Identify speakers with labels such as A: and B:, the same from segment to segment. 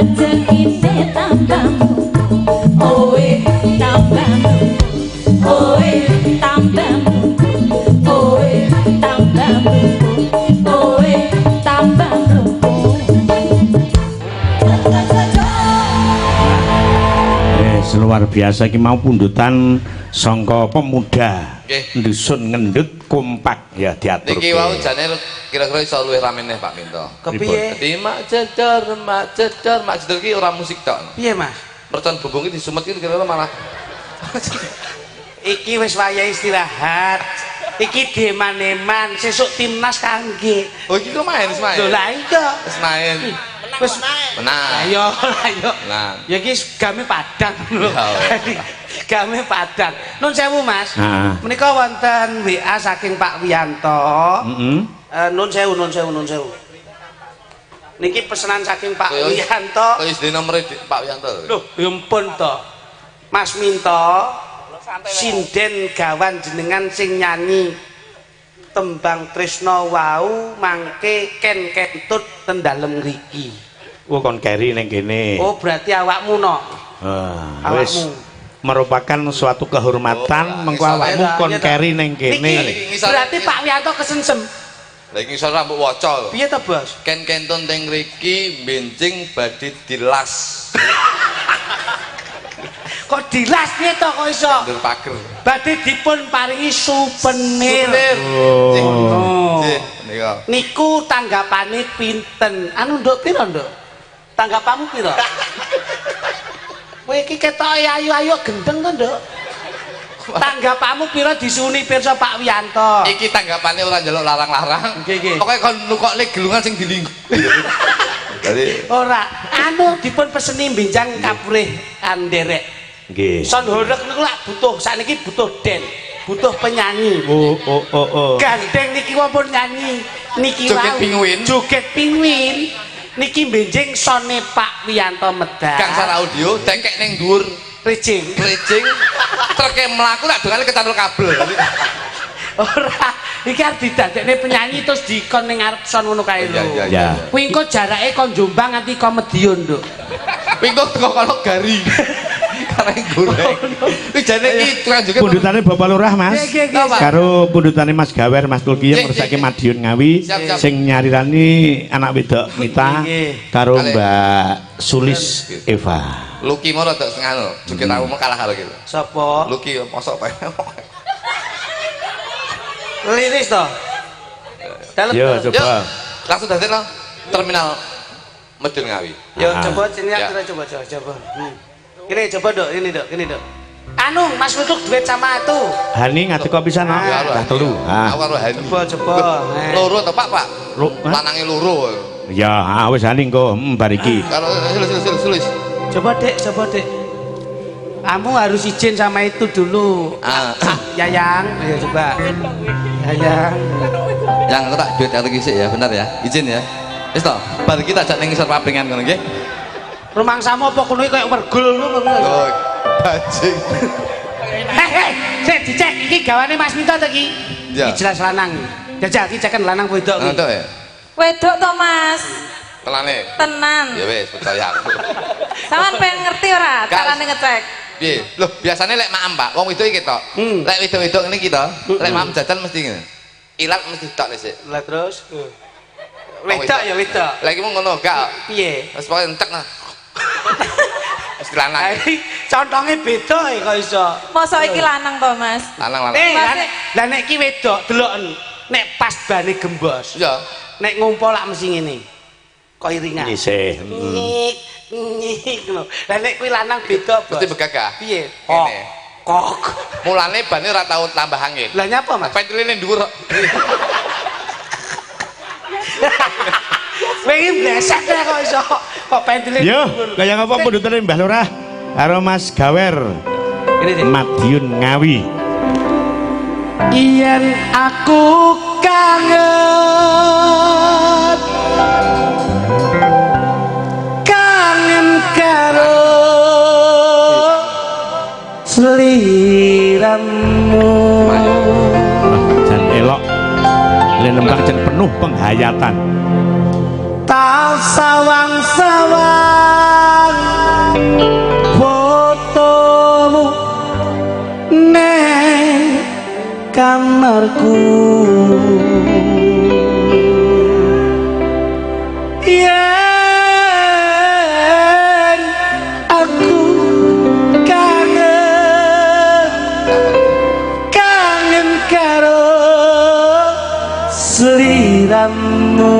A: Rezekine tambah owe, tambah owe, tambah owe, tambah owe, tambah.
B: Luar biasa iki mau pundutan sangka pemuda dusun Ngendut kompak ya diatur.
C: Niki wau jane kira-kira iso luwih rame neh Pak Minto.
D: Kepiye?
C: Dadi mak jedor, mak jedor, mak jedor iki ora musik tok.
D: Piye, Mas?
C: Mercon bumbung iki disumet iki kira-kira malah
D: iki wis wayahe istirahat. Iki deman-eman sesuk timnas kangge.
C: Oh iki kok main wis main.
D: Lho lah iya.
C: Wis main.
D: Wis
C: menang.
D: Ayo, ayo.
C: Menang.
D: Ya iki game padang lho. Game padang. Nun sewu, Mas. Menika wonten WA saking Pak Wiyanto. Heeh. Nun sewu, nun sewu, nun sewu. Niki pesenan saking Pak Wiyanto.
C: Kok wis di nomor Pak Wiyanto.
D: Lho, ya ampun to. Mas Minto, sinden gawan jenengan sing nyanyi tembang Tresno wau mangke ken kentut ten dalem ngriki.
B: Oh kon keri ning kene.
D: Oh berarti awakmu no.
B: Wis merupakan suatu kehormatan mengko awakmu kon keri ning kene.
D: Berarti Pak Wiyanto kesensem.
C: Lah iki iso rambut waca.
D: Piye to, Bos?
C: Ken kentun teng ngriki benjing badhe dilas.
D: Kok dilas piye to kok iso?
C: Ndur pager.
D: Badhe dipun paringi souvenir.
B: Oh.
C: Nggih, nika.
D: Niku tanggapane pinten? Anu nduk pira, Nduk? Tanggapanmu pira? Kowe iki ketoke ayu-ayu gendeng to, Nduk? Tanggapanmu pira disuni pirsa Pak Wiyanto?
C: Iki tanggapane ora njaluk larang-larang.
D: Nggih, nggih.
C: Pokoke kon nukokne gelungan sing dilinggu. Dadi
D: ora, anu dipun peseni benjang kapurih anderek.
B: Nggih.
D: Son horeg niku lak butuh, sakniki butuh den, butuh penyanyi.
B: Oh oh oh oh.
D: Gandeng niki wong nyanyi niki
C: joget
D: wau.
C: Pinguin.
D: Joget pinguin. Niki benjing sone Pak Wiyanto medal.
C: Gangsar audio tekek ning dhuwur
D: Rijing.
C: Rijing treke mlaku tak dongane kecantul kabel.
D: Ora, iki arep didadekne penyanyi terus dikon ning ngarep son ngono kae lho.
B: Ya.
D: Kuwi engko jarake kon Jombang nganti kon Medion, Nduk.
C: Kuwi engko teko kono gari. Kareng goreng. Kuwi jane iki tukang joget.
B: Pundutane Bapak Lurah, Mas. Karo pundutane Mas Gawer, Mas Tulkiyem ngersake Madiun Ngawi sing nyarirani anak wedok Mita karo Mbak Sulis Eva.
C: Luki mau rada setengah lho. Joget aku mau kalah karo iki lho.
D: Sapa?
C: Luki mosok pae.
D: Liris to. Dalem.
B: Yo coba.
C: Langsung dadekno terminal Madiun Ngawi.
D: Yo coba sini coba coba coba. Ini coba Dok, ini Dok, ini Dok. Anu Mas Lutuk duet sama itu.
B: Hani ngadeg kok pisan no? Dah telu.
C: Aku karo Hani.
D: Coba coba.
C: Loro to Pak, Pak? Lanange loro.
B: Ya, wis Hani engko bar iki.
C: Karo sulis.
D: Coba Dek, coba Dek. Kamu harus izin sama itu dulu. Yayang, ayo coba. Yayang.
C: Yang aku tak duet karo iki ya, benar ya. Izin ya. Wis to, bar iki tak jak ning ngisor pabringan ngono nggih.
D: Rumangsamu apa kono iki kaya wergul ngono.
C: Oh, bajing.
D: Heh, sik dicek iki gawane Mas Minto to iki. Iki jelas lanang. Jajal iki ceken lanang wedok iki.
C: Wedok ya?
A: Wedok to, Mas.
C: Tenane.
A: Tenan.
C: Ya wis, percaya aku.
A: Sampeyan pengen ngerti ora carane ngecek?
C: Piye? Loh, biasane lek maem, Pak, wong wedok iki ketok. Lek wedok-wedok ngene iki to, lek maem jajan mesti ngene. Ilat mesti tok sik.
D: Lah terus. Wedok ya wedok.
C: Lah iki mung ngono gak?
D: Piye?
C: Wis pokoke entek nah. Wis lanang.
D: Contonge beda e kok iso.
A: Mosok iki lanang to, Mas?
C: Lanang-lanang.
D: Lah nek iki wedok deloken, nek pas bane gembos.
C: Iya.
D: Nek ngumpul lak mesti ngene. Kok iringan.
B: Isih.
D: Nyik, nyik lho. Lah nek kuwi lanang beda, Bos.
C: Mesti begagah.
D: Piye? Kok. Kok.
C: Mulane bane ora tau tambah angin.
D: Lah nyapa, Mas?
C: Pentile ning dhuwur.
D: Wingi blesek kok iso. Kok pentile.
B: Yo, kaya ngapa pundutane Mbah Lurah karo Mas Gawer. Madiun Ngawi.
D: Yen aku kangen kangen karo sliramu.
B: Jan elok le nembang jan penuh penghayatan.
D: Tak sawang-sawang kamarku. Yen aku kangen, kangen karo seliramu.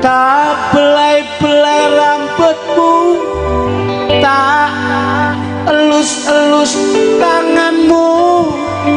D: Tak belai-belai rambutmu, tak elus-elus tanganmu,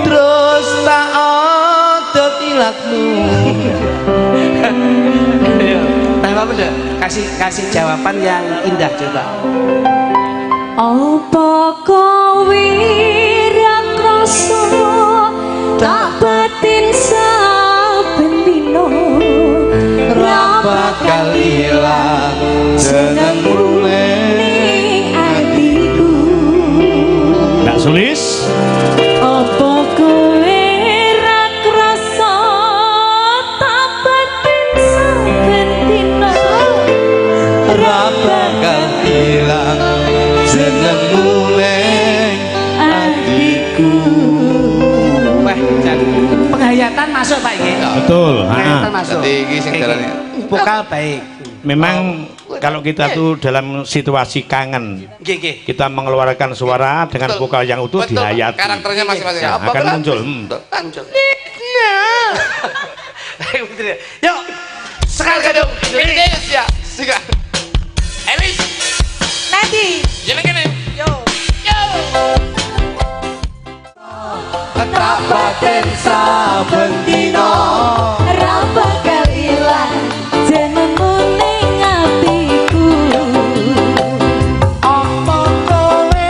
D: terus tak odot ilatmu. Ayo, kasih jawaban yang indah coba.
A: Apa kowe ra krasa tak batin saben dina,
C: ra bakal ilang jenengmu
A: ning atiku.
B: Mbak Sulis,
A: apa kowe ra krasa tak batin saben dina,
C: ra bakal ilang jenengmu ning
A: atiku.
D: Wah, penghayatan masuk Pak iki.
B: Betul,
D: penghayatan masuk.
C: Dadi iki sing dalane
D: vokal baik.
B: Memang kalau kita tuh dalam situasi kangen, kita mengeluarkan suara dengan vokal yang utuh dihayati.
C: Karakternya masing-masing
B: ya, akan muncul.
D: Muncul. Yuk, sekali gadung
C: Indonesia. Siga. Elis.
A: Nanti.
C: Jeneng kene.
A: Yo.
C: Yo.
D: Tak batin saben dina,
A: ra bakal ilang jenengmu ning atiku.
D: Apa kowe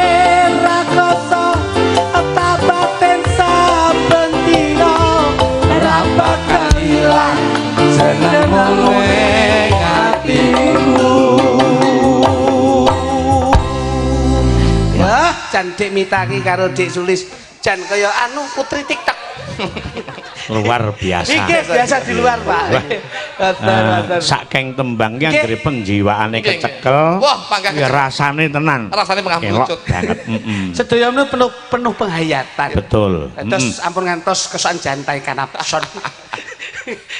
D: ra krasa tak batin saben dina, ra bakal ilang
C: jenengmu ning atiku.
D: Wah, jan Dik Mita ki karo Dik Sulis jan kaya anu putri TikTok.
B: Luar biasa.
D: Iki biasa di luar, Pak.
B: Sakeng tembang ki anggere penjiwaane kecekel.
C: Wah, panggah
B: ya rasane tenan.
C: Rasane pengambut
B: banget.
D: Sedaya penuh penuh penghayatan.
B: Betul.
D: Terus ampun ngantos kesokan jantai kanapson.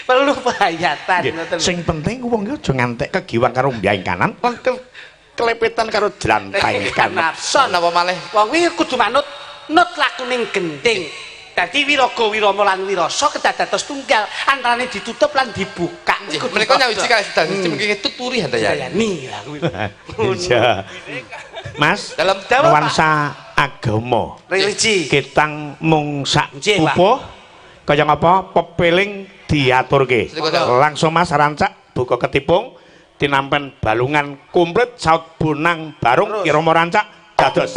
D: Perlu penghayatan.
B: Sing penting wong ki aja ngantek kegiwang karo mbyang kanan, kelepetan karo jlantai
D: kanapson.
C: Napa malih?
D: Wong kuwi kudu manut nut lakuning gending. Dadi wiraga wirama lan wirasa kedah dados tunggal, antarane ditutup lan dibuka.
C: Menika nyawiji kalih sedang sistem iki tuturi handayani
D: lah kuwi.
B: Iya. Mas,
C: dalam
B: nuansa agama,
D: religi,
B: ketang mung sak pupuh kaya ngapa pepeling diaturke. Langsung Mas rancak buka ketipung tinampen balungan komplit saut bonang barung irama rancak dados.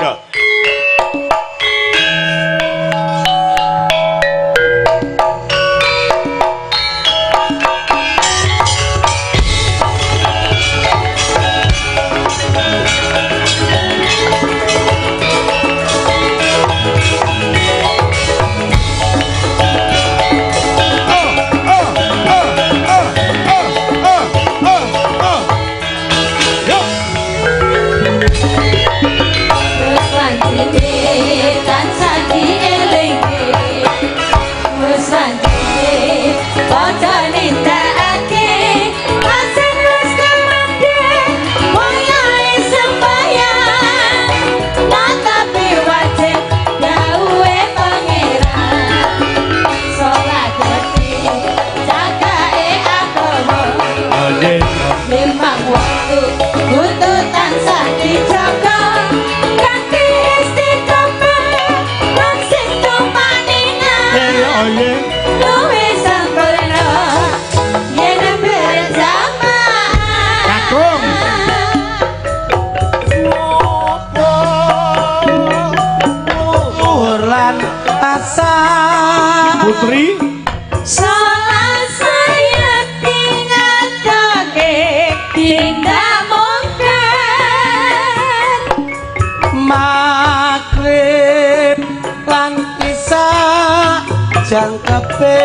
B: Putri
A: salah saya tinggalake tidak mungkar
D: magrib lan isya jangkepe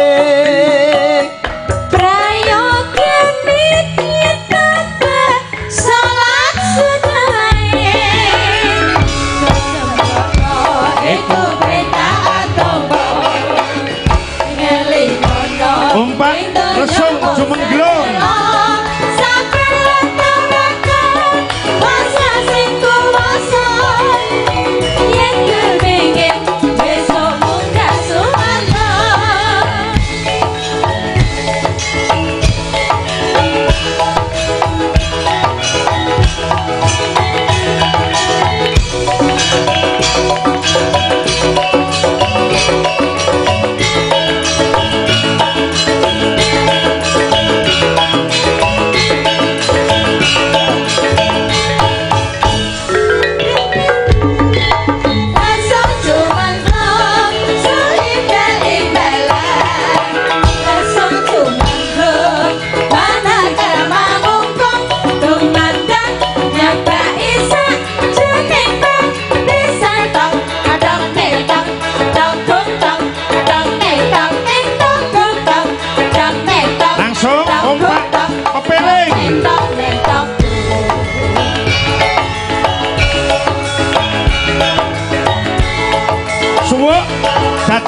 A: prayoga nititake salat sunah iku perintah.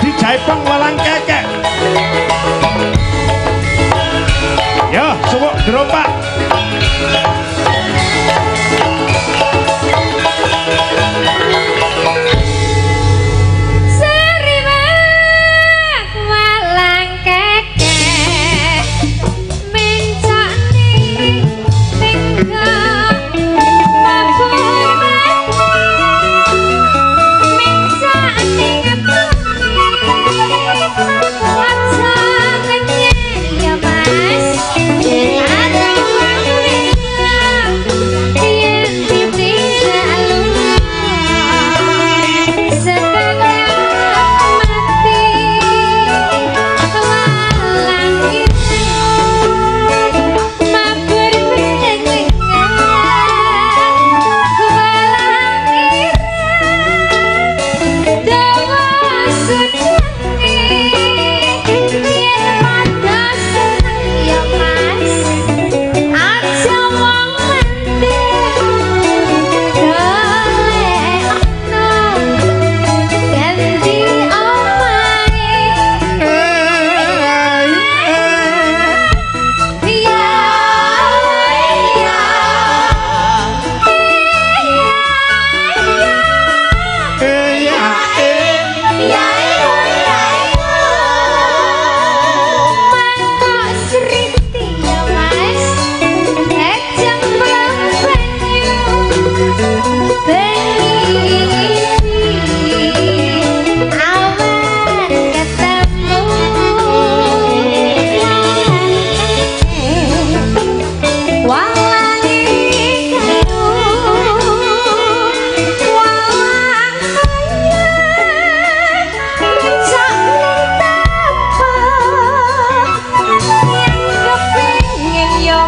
B: Dijaipong walang kekek. Yo, suwuk gerobak.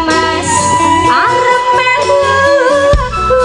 A: Mas, arep melu aku.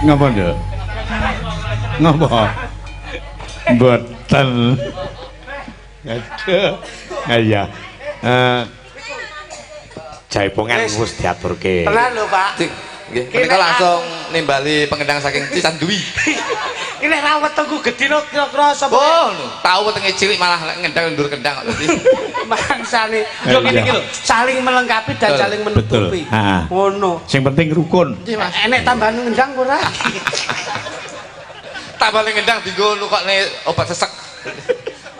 B: Ngapa, Nduk? Ngapa? Mboten. Aduh. Iya. Jaipongan wis diaturke.
D: Tenan lho, Pak.
C: Nggih, menika langsung nimbali pengendang saking Cisandui.
D: Iki nek ra wetengku gedhe lho kira-kira sapa?
C: Oh, tau wetenge cilik malah ngendang ndur kendang kok dadi.
D: Mangsane. Yo ngene iki lho, saling melengkapi dan saling menutupi. Ngono.
B: Sing penting rukun.
D: Enek tambahan ngendang ora?
C: Tambahan ngendang dienggo nukokne obat sesek.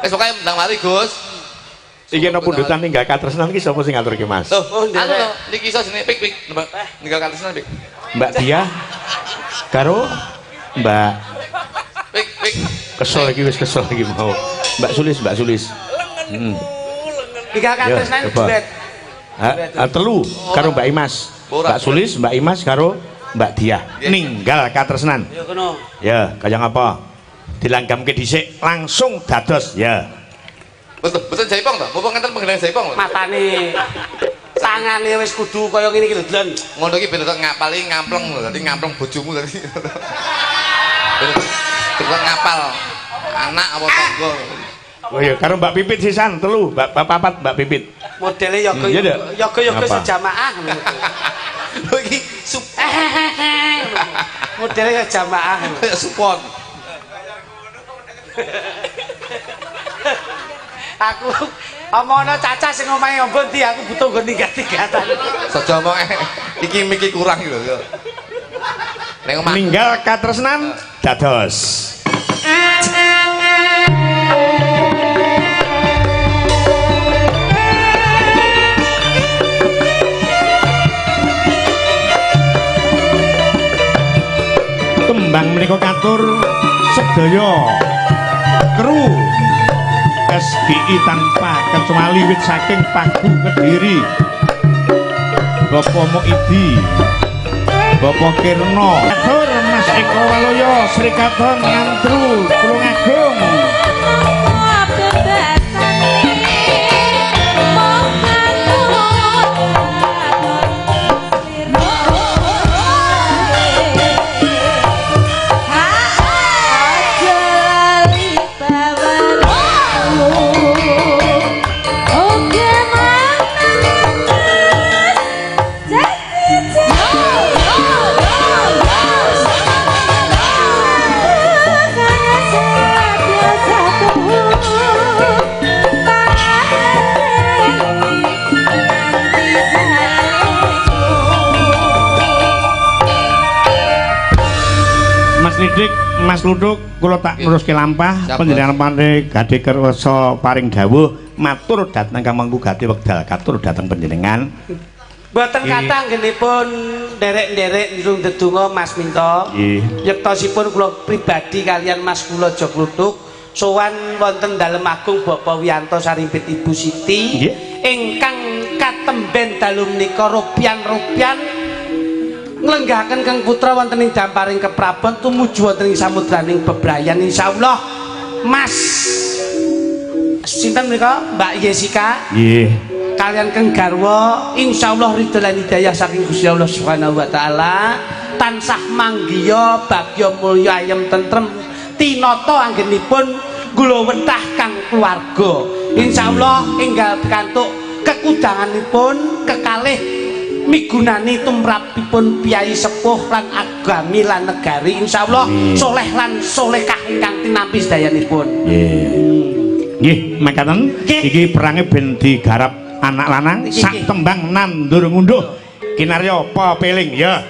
C: Wis pokoke ndang mari, Gus.
B: Iki ana pundutan ninggal katresnan iki sapa sing ngaturke, Mas?
C: Loh, anu lho, niki iso jenenge pik pik. Ninggal katresnan pik.
B: Mbak Diah karo Mbak
C: Pik pik.
B: Kesel iki wis kesel iki mau. Mbak Sulis, Mbak Sulis. Heeh.
D: Ninggal katresnan duet.
B: Ha, telu karo Mbak Imas. Mbak Sulis, Mbak Imas karo Mbak Diah. Ninggal katresnan.
D: Ya kono.
B: Ya, kaya ngapa? Dilanggamke dhisik langsung dados ya.
C: Betul, betul jaipong to? Mumpung ngenten penggendang jaipong lho.
D: Matane tangane wis kudu kaya ngene iki lho, Dlen.
C: Ngono iki ben tok ngapali ngampleng lho, dadi ngampleng bojomu dadi. Ben tok ngapal anak apa tangga.
B: Oh iya, karo Mbak Pipit sisan telu, Mbak papat Mbak Pipit.
D: Modele yoga yoga sejamaah ngono.
C: Lho iki sup.
D: Modele jamaah
C: support.
D: Aku omono cacah sing omahe ombo ndi aku butuh nggon tingkat-tingkatan.
C: Saja omong iki miki kurang iki lho. Ning omah
B: ninggal katresnan dados. Tembang menika katur sedaya kru SGI tanpa kecuali wit saking Pagu Kediri, Bapak Muidi, Bapak Kirno, atur Mas Eko Waloyo, Sri Katon Ngantru, Tulungagung. Lidik, Mas Luduk, kula tak neruske lampah panjenengan pane gadhe kersa paring dawuh matur dhateng Kang Mangku gati wekdal katur dhateng panjenengan.
D: Mboten kathah nggenipun nderek-nderek nirung ndedonga Mas Minto.
B: Nggih.
D: Yektosipun kula pribadi kalian Mas kula Jok Luduk sowan wonten dalem agung Bapak Wiyanto Sarimpit Ibu Siti ingkang katemben dalu menika rupian-rupian nglenggahaken Kang Putra wonten ing damparing keprabon tumuju wonten ing samudraning bebrayan. Insyaallah Mas sinten menika Mbak Yesika
B: nggih
D: kalian Kang garwa insyaallah ridho lan hidayah saking Gusti Allah Subhanahu wa taala tansah manggiya bagya mulya ayem tentrem tinata anggenipun gula wetah kang keluarga. Insyaallah enggal pikantuk kekudanganipun kekalih migunani tumrapipun piyai sepuh lan agami lan negari. Insyaallah soleh lan solehkah ingkang tinampi sedayanipun.
B: Nggih. Nggih, mekaten iki perange ben digarap anak lanang sak tembang nandur ngunduh kinarya pepeling ya.